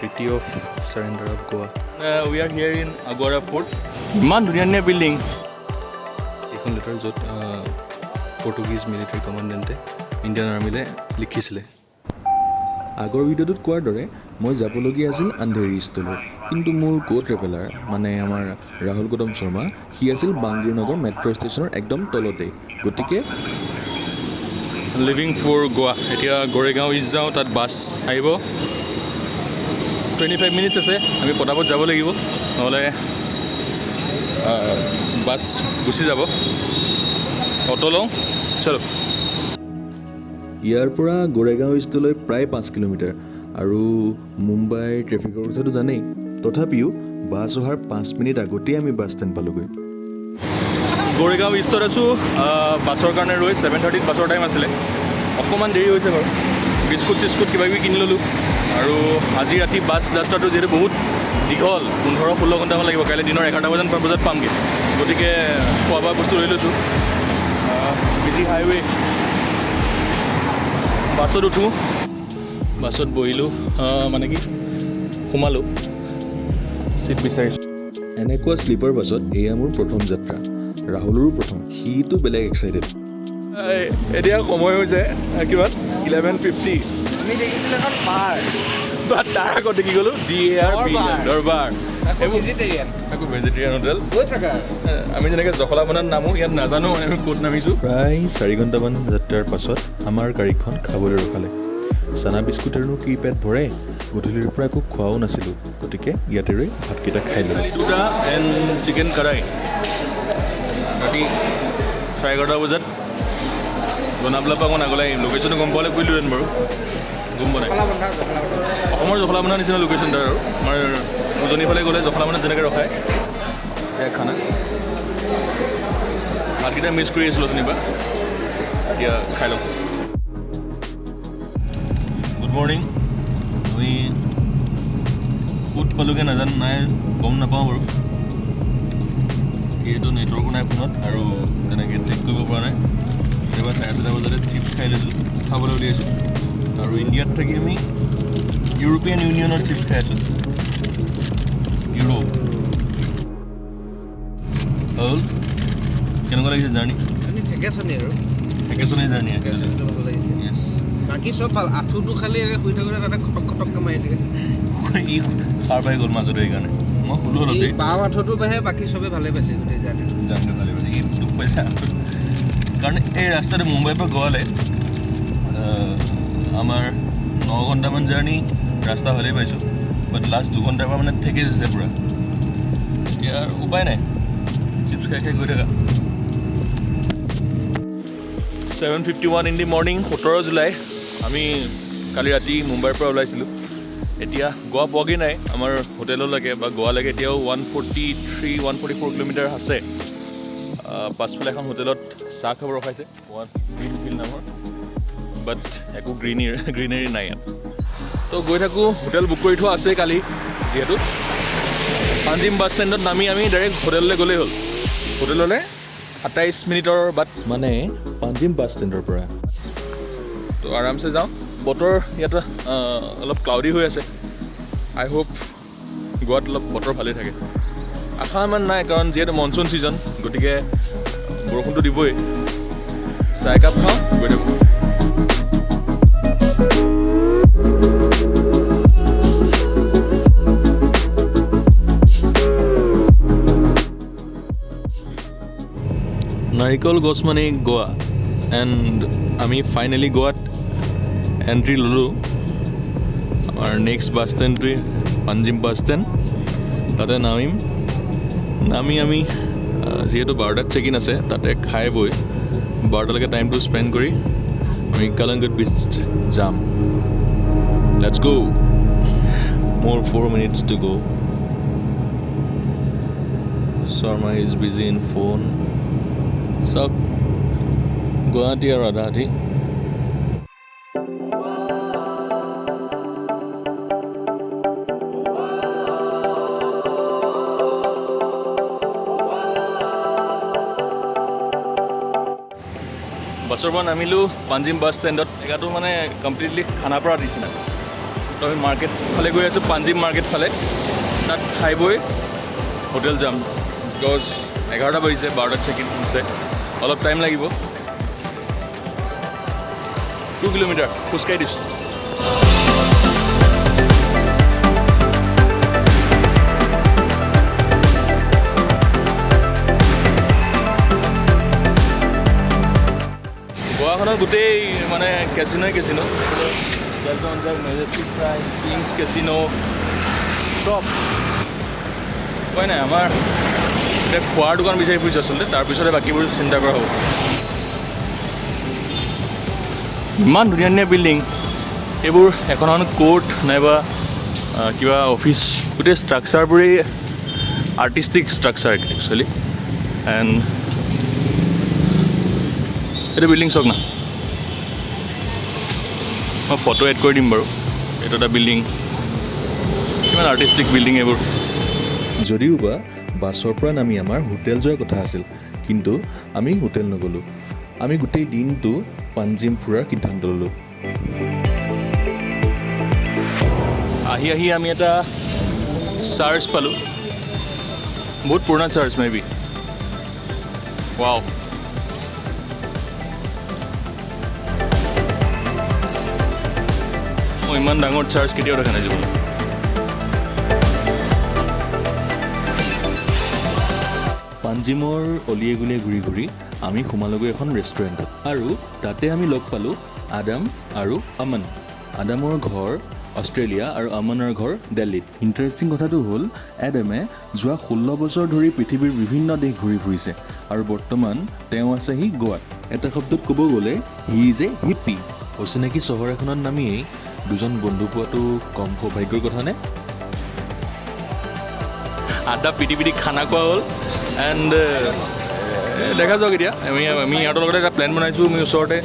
Treaty of Surrender of Goa. We are here in Aguada Fort. ইমান ধুনীয়া ধুনীয়া building. এইখন লেটাৰ য'ত পৰ্টুগীজ মিলিটাৰী কমাণ্ডেণ্টে ইণ্ডিয়ান আৰ্মিলে লিখিছিলে। আগৰ ভিডিঅ'টোত কোৱাৰ দৰে মই যাবলগীয়া আছিল আন্ধেৰী ইষ্টলৈ, কিন্তু মোৰ কো ট্ৰেভেলাৰ, মানে আমাৰ ৰাহুল গৌতম শৰ্মা, সি আছিল বাংগুৰ নগৰ মেট্ৰ' ষ্টেচনৰ একদম তলতেই। গতিকে লিভিং ফৰ গোৱা। এতিয়া গৰেগাঁও ইষ্ট যাওঁ, তাত বাছ আহিব। 25 মিনিটছ আছে। আমি পটাপট যাব লাগিব, নহ'লে বাছ গুচি যাব। অ'টো লওঁ, চলো। ইয়াৰ পৰা গোৰেগাঁও ইষ্টলৈ প্ৰায় 5 কিলোমিটাৰ আৰু মুম্বাইৰ ট্ৰেফিকৰ কথাটো জানেই। তথাপিও বাছ অহাৰ 5 মিনিট আগতেই আমি বাছ ষ্টেণ্ড পালোগৈ। গৰেগাঁও ইষ্টত আছোঁ বাছৰ কাৰণে ৰৈ। 7:30ত বাছৰ টাইম আছিলে, অকণমান দেৰি হৈছে বাৰু। বিস্কুট চিস্কুট কিবা কিবি কিনি ল'লোঁ। আৰু আজি ৰাতি বাছ যাত্ৰাটো যিহেতু বহুত দীঘল, 15-16 ঘণ্টামান লাগিব, কাইলৈ দিনৰ 11 বজাত পামগৈ। গতিকে খোৱা বোৱা বস্তু লৈ লৈছোঁ। Busy highway. বাছত উঠোঁ। বাছত বহিলোঁ, মানে কি, সোমালোঁ, চিট বিচাৰিছোঁ। এনেকুৱা শ্লিপাৰ বাছত এয়া মোৰ প্ৰথম যাত্ৰা, ৰাহুলৰো প্ৰথম। সিটো বেলেগ এক্সাইটেড। এতিয়া সময় হৈছে কিমান? 11:50। আমি দেখিছিলোঁ এখন বাৰ। বাট তাৰ আগত দেখি গ'লোঁ DARB। দৰবাৰ। দৰবাৰ। ভেজিটেৰিয়ান। আকৌ ভেজিটেৰিয়ান হোটেল। গৈ থাকা। আমি যেনেকৈ জখলাবন্ধাত নামো, ইয়াত নাজানো মানে আমি ক'ত নামিছোঁ। প্ৰায় 4 ঘণ্টামান যাত্ৰাৰ পাছত আমাৰ গাড়ীখন খাবলৈ ৰখালে। চানা বিস্কুটেৰেনো কি পেট ভৰে? গধূলিৰ পৰা একো খোৱাও নাছিলোঁ, গতিকে ইয়াতে ৰৈ ভাতকেইটা খাই ল'লোঁ। দুটা এণ্ড চিকেন কড়াই। ৰাতি 11:30 বজাত জনাবলাৰ পৰা অকণ আগলৈ আহিম। লোকেশ্যনটো গম পালে কৰিলোহেঁতেন বাৰু, গম পোৱা নাই। জখলাবন্ধা, জখলাবন্ধা। অসমৰ জখলাবন্ধা নিচিনা লোকেশ্যন তাৰ আৰু আমাৰ উজনিৰ ফালে গ'লে জখলাবন্ধাত যেনেকৈ ৰখায়। এয়া খানা। ভাতকেইটা মিছ কৰি আছিলোঁ যেনিবা, এতিয়া খাই লওঁ। Good morning. আমি ক'ত পালোগৈ নাজানো, নাই, গম নাপাওঁ বাৰু, যিহেতু নেটৱৰ্কো নাই ফোনত আৰু তেনেকৈ চেক কৰিব পৰা নাই। কেতিয়াবা 6:30 বজাতে চিপছ খাই লৈছোঁ, খাবলৈ উলিয়াইছোঁ। আৰু ইণ্ডিয়াত থাকি আমি ইউৰোপীয়ান ইউনিয়নৰ চিপছ খাই আছোঁ, ইউৰোপ। হ'ল, কেনেকুৱা লাগিছে জাৰ্ণি? আমি ঠেকেচনি আৰু। একেচনি জাৰ্ণি। ঠেকেচনিটো ভাল লাগিছে। য়েছ। বাকী চব ভাল। আঁঠুটো খালি এনেকৈ শুই থাকোঁতে তাতে খটক খটককৈ মাৰি থাকে। ই সাৰ পাই গ'ল মাজতে, সেইকাৰণে মই শুলোঁ অলপ এই দেৰি। বাওঁ আঁঠুটো বাহিৰে বাকী চবেই ভালে পাইছে গোটেই জাৰ্ণিটো। জাৰ্ণিটো ভালেই পাইছে। ই দুখ পাইছে, কাৰণ এই ৰাস্তাটো মুম্বাইৰ পৰা গোৱালৈ আমাৰ 9 ঘণ্টামান জাৰ্ণি, ৰাস্তা ভালেই পাইছোঁ, বাট লাষ্ট 2 ঘণ্টাৰ পৰা মানে ঠেকেচিছে পূৰা। এতিয়া আৰু উপায় নাই, চিপছ খাই খাই গৈ থাকা। 7:51 in the morning, 17 July. আমি কালি ৰাতি মুম্বাইৰ পৰা ওলাইছিলোঁ। এতিয়া গোৱা পোৱাগৈ নাই। আমাৰ হোটেললৈকে বা গোৱালৈকে এতিয়াও 143, 144 kilometre আছে। পাছফালে এখন হোটেলত চাহ খাব ৰখাইছে, ওৱান গ্ৰীণ ফিল্ড নামৰ, বাট একো গ্ৰীনেৰী নাই ইয়াত। তো গৈ থাকোঁ। হোটেল বুক কৰি থোৱা আছেই কালি যিহেতু। পাঞ্জিম বাছ ষ্টেণ্ডত নামি আমি ডাইৰেক্ট হোটেললৈ গ'লেই হ'ল। হোটেললৈ 27 মিনিটৰ বাট। মানে পাঞ্জিম বাছ ষ্টেণ্ডৰ পৰা। তো আৰামছে যাওঁ। বতৰ ইয়াত অলপ ক্লাউডি হৈ আছে। আই হোপ গোৱাত অলপ বতৰ ভালেই থাকে। আশা ইমান নাই, কাৰণ যিহেতু মনচুন ছিজন, গতিকে বৰষুণটো দিবই। চাহ একাপ খাওঁ, গৈ থাকোঁ। নাৰিকল গছ মানে গোৱা। এণ্ড আমি ফাইনেলি গোৱাত এণ্ট্ৰি ল'লোঁ। আমাৰ নেক্সট বাছ ষ্টেণ্ডটোৱে পাঞ্জিম বাছ ষ্টেণ্ড, তাতে নামিম। নামি আমি যিহেতু 12টাত চেক ইন আছে, তাতে খাই বৈ 12টালৈকে টাইমটো স্পেণ্ড কৰি আমি কালাংগুট বিচ যাম। Let's go. More 4 minutes to go. Sharma is busy in phone. চাওক, গুৱাহাটী আৰু আধা আধি। বাছৰ পৰা নামিলোঁ পাঞ্জিম বাছ ষ্টেণ্ডত। জেগাটো মানে কমপ্লিটলি খানাপাৰা নিচিনা। তো আমি মাৰ্কেট ফালে গৈ আছোঁ, পাঞ্জিম মাৰ্কেট ফালে। তাত খাই বৈ হোটেল যাম, because 11টা বাজিছে, 12টাত চেক ইন হৈছে, অলপ টাইম লাগিব। 2 কিলোমিটাৰ খোজকাঢ়ি দিছোঁ। গোৱাখনত গোটেই মানে কেচিন'ই casein'. Majestic pride, Kings casein', চব। উপায় নাই, আমাৰ এতিয়া খোৱাৰ দোকান বিচাৰি ফুৰিছোঁ আচলতে, তাৰপিছতে বাকীবোৰ চিন্তা কৰা হ'ব। ইমান ধুনীয়া ধুনীয়া বিল্ডিং এইবোৰ, এখন এখন কোৰ্ট নাইবা কিবা অফিচ, গোটেই ষ্ট্ৰাকচাৰবোৰেই আৰ্টিষ্টিক ষ্ট্ৰাকচাৰ একচুৱেলি। এণ্ড এইটো বিল্ডিং চাওক না, মই ফটো এড কৰি দিম বাৰু। এইটো এটা বিল্ডিং, কিমান আৰ্টিষ্টিক বিল্ডিং এইবোৰ। যদিওবা বাছৰ পৰা নামি আমাৰ হোটেল যোৱাৰ কথা আছিল, কিন্তু আমি হোটেল নগ'লোঁ। আমি গোটেই দিনটো পাঞ্জিম ফুৰাৰ সিদ্ধান্ত ল'লোঁ। আহি আহি আমি এটা চাৰ্চ পালোঁ, বহুত পুৰণা চাৰ্চ মে বি। ৱাও, মই ইমান ডাঙৰ চাৰ্চ কেতিয়াও দেখা নাই জীৱনত। পাঞ্জিমৰ অলিয়ে গলিয়ে ঘূৰি ঘূৰি আমি সোমালোগৈ এখন ৰেষ্টুৰেণ্টত আৰু তাতে আমি লগ পালোঁ আদাম আৰু অমন। আদামৰ ঘৰ অষ্ট্ৰেলিয়া আৰু অমনৰ ঘৰ দিল্লীত। ইণ্টাৰেষ্টিং কথাটো হ'ল, এডামে যোৱা 16 বছৰ ধৰি পৃথিৱীৰ বিভিন্ন দেশ ঘূৰি ফুৰিছে আৰু বৰ্তমান তেওঁ আছেহি গোৱাত। এটা শব্দত ক'ব গ'লে, he is a hippie। অচিনাকি চহৰ এখনত নামিয়েই দুজন বন্ধু পোৱাটো কম সৌভাগ্যৰ কথানে? আড্ডা পিটি পিটি খানা খোৱা হ'ল। এণ্ড দেখা যাওক। এতিয়া আমি ইহঁতৰ লগতে এটা প্লেন বনাইছোঁ। আমি ওচৰতে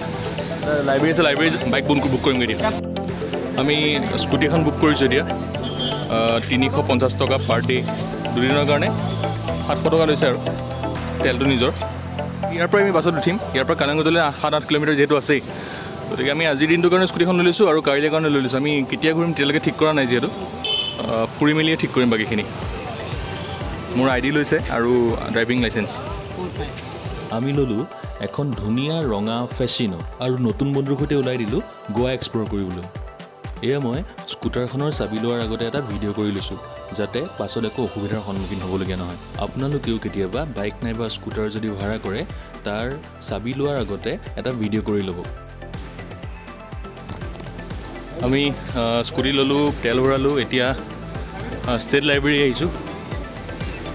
লাইব্ৰেৰী আছে, লাইব্ৰেৰী বাইক বুক বুক কৰিমগৈ। এতিয়া আমি স্কুটি এখন বুক কৰিছোঁ। এতিয়া 350 টকা পাৰ ডে, দুদিনৰ কাৰণে 700 টকা লৈছে আৰু তেলটো নিজৰ। ইয়াৰ পৰা আমি বাছত উঠিম। ইয়াৰ পৰা কালাংগুটলৈ 7-8 কিলোমিটাৰ যিহেতু আছেই, গতিকে আমি আজিৰ দিনটোৰ কাৰণে স্কুটিখন লৈ লৈছোঁ আৰু কাইলৈৰ কাৰণে লৈ লৈছোঁ। আমি কেতিয়া ঘূৰিম তেতিয়ালৈকে ঠিক কৰা নাই যিহেতু, ফুৰি মেলিয়ে ঠিক কৰিম বাকীখিনি। মোৰ আই ডি লৈছে আৰু ড্ৰাইভিং লাইচেঞ্চ। আমি ল'লোঁ এখন ধুনীয়া ৰঙা ফেচিনো আৰু নতুন বন্ধুৰ সৈতে ওলাই দিলোঁ গোৱা এক্সপ্ল'ৰ কৰিবলৈ। এয়া মই স্কুটাৰখনৰ চাবি লোৱাৰ আগতে এটা ভিডিঅ' কৰি লৈছোঁ, যাতে পাছত একো অসুবিধাৰ সন্মুখীন হ'বলগীয়া নহয়। আপোনালোকেও কেতিয়াবা বাইক নাইবা স্কুটাৰ যদি ভাড়া কৰে, তাৰ চাবি লোৱাৰ আগতে এটা ভিডিঅ' কৰি ল'ব। আমি স্কুটি ল'লোঁ, তেল ভৰালোঁ। এতিয়া ষ্টেট লাইব্ৰেৰী আহিছোঁ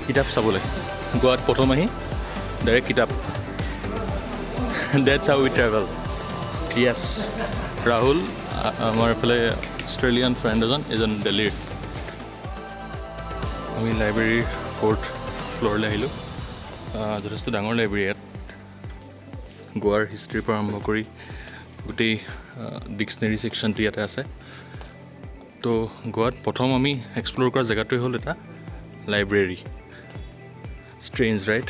কিতাপ চাবলৈ। গোৱাত প্ৰথম আহি ডাইৰেক্ট কিতাপ। That's how we travel, yes। Rahul, আমাৰ এইফালে অষ্ট্ৰেলিয়ান ফ্ৰেণ্ড এজন, এজন দিল্লীৰ। আমি লাইব্ৰেৰীৰ ফ'ৰ্থ ফ্ল'ৰলৈ আহিলোঁ। যথেষ্ট ডাঙৰ লাইব্ৰেৰী। ইয়াত গোৱাৰ হিষ্ট্ৰীৰ পৰা আৰম্ভ কৰি গোটেই ডিক্সনেৰী ছেকশ্যনটো ইয়াতে আছে। তো গোৱাত প্ৰথম আমি এক্সপ্ল'ৰ কৰা জেগাটোৱে হ'ল এটা লাইব্ৰেৰী। Strange, right?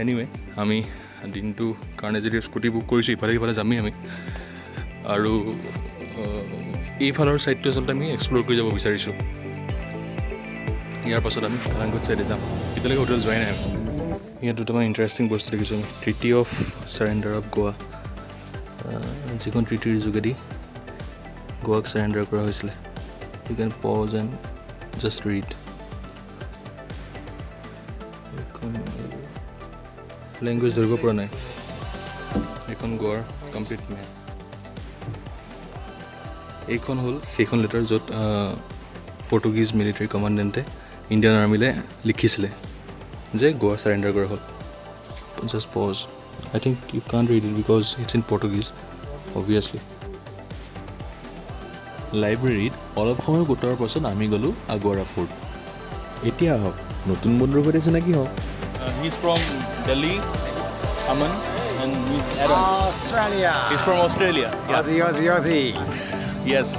এনিৱে, আমি দিনটোৰ কাৰণে যদি স্কুটি বুক কৰিছোঁ, ইফালে সিফালে যামেই আমি আৰু এইফালৰ ছাইডটো আচলতে আমি এক্সপ্ল'ৰ কৰি যাব বিচাৰিছোঁ। ইয়াৰ পাছত আমি কালাংগুট ছাইডে যাম। এতিয়ালৈকে হোটেল যোৱাই নাই আমি। ইয়াত দুটামান ইণ্টাৰেষ্টিং বস্তু দেখিছোঁ আমি। Treaty of surrender of Goa, যিখন ট্ৰিটিৰ যোগেদি গোৱাক চাৰেণ্ডাৰ কৰা হৈছিলে। You can pause and just read। এইখন লেংগুৱেজ ধৰিব পৰা নাই। এইখন গোৱাৰ কমপ্লিট মেপ। এইখন হ'ল সেইখন লেটাৰ, য'ত পৰ্টুগীজ মিলিটাৰী কমাণ্ডেণ্টে ইণ্ডিয়ান আৰ্মিলে লিখিছিলে যে গোৱা চাৰেণ্ডাৰ কৰা হ'ল। Just pause. I think U can't read it because it's in Portuguese obviously. লাইব্ৰেৰীত অলপ সময় কটোৱাৰ পাছত আমি গ'লোঁ আগোৱাৰা ফ'ৰ্ট। এতিয়া আহক, নতুন বন্ধুৰ সৈতে চিনাকি হওঁ। He is from Delhi, Aman, and he is Adam. Australia. He's from Australia. Yeah. Aussie, Aussie, Aussie. Yes,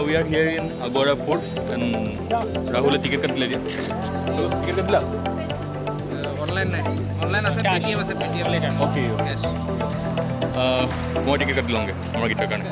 we are here in Aguada Fort and ৰাহুলে টিকেট কাটিলে। এতিয়া টিকেট কাটিলা? অনলাইন নাই, অনলাইন আছে, পেটিএম আছে, পেটিএম। অ'কে। মই ticket কাটি লওঁগৈ আমাৰ গীতৰ কাৰণে।